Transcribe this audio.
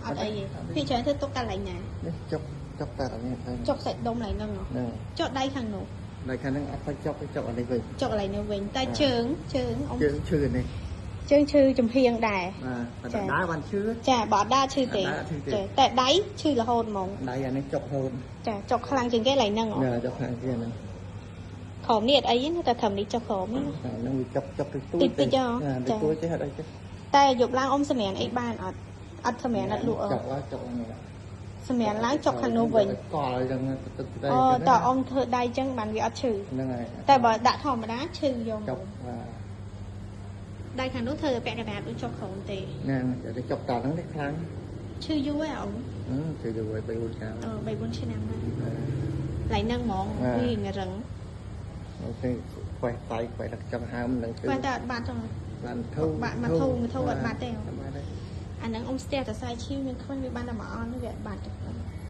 អត់អីទេភាគច្រើនធ្វើទុកកន្លែងណា នេះចុកចុកតែអានេះ ចុកសាច់ដុំកន្លែងហ្នឹងហ៎ ហ្នឹង ចុកដៃខាងនោះ ដៃខាងហ្នឹងអត់ទៅចុកចុកអានេះវិញ ចុកកន្លែងនោះវិញតែជើងជើងអ៊ំ ជើងឈឺនេះ ជើងឈឺចំហៀងដែរ បាទតែដើរបានឈឺ ចាបើអត់ដើរឈឺទេចាតែដៃឈឺរហូតហ្មង ដៃអានេះចុករហូត ចាចុកខ្លាំងជាងគេកន្លែងហ្នឹង ណែចុកខ្លាំងជាងហ្នឹង ក្រោមនេះអត់អីទេតែត្រឹមនេះចុកក្រោមនេះណា ហ្នឹងវាចុកចុកតិចតួច តិចតិចហ៎ តិចតួចទេអត់អីទេ តែយប់ឡើងអ៊ំសម្រានអីបានអត់អត់សម្រានអត់លក់ ចុកចុកនេះ សម្រានឡើងចុកខាងនោះវិញ កលអញ្ចឹងទឹកដៃ អូតើអ៊ំធ្វើដៃអញ្ចឹងបានវាអត់ឈឺ ហ្នឹងហើយ តែបើដាក់ធម្មតាឈឺយក ចុកបាទ ដៃខាងនោះធ្វើតែពាក់កណ្ដាលដូចចុកក្រោមទេ ហ្នឹងតែចុកតហ្នឹងទេខ្លាំង ឈឺយូរហើយអ៊ំ ឈឺយូរហើយ3 4ឆ្នាំ អឺ3 4ឆ្នាំហើយកន្លែងហ្នឹងហ្មងវារឹង អូខេខ្វេះដៃខ្វេះទឹកចង់ហើមនឹង ខ្វេះតែអត់បាត់ទេ បានធូ បាក់មកធូមកធូអត់បាត់ទេ បាត់ទេ អាហ្នឹងអ៊ំស្ទះតែសាយឈីវមានខ្វេះវាបានតែមួយអន់វាអត់បាត់ទេ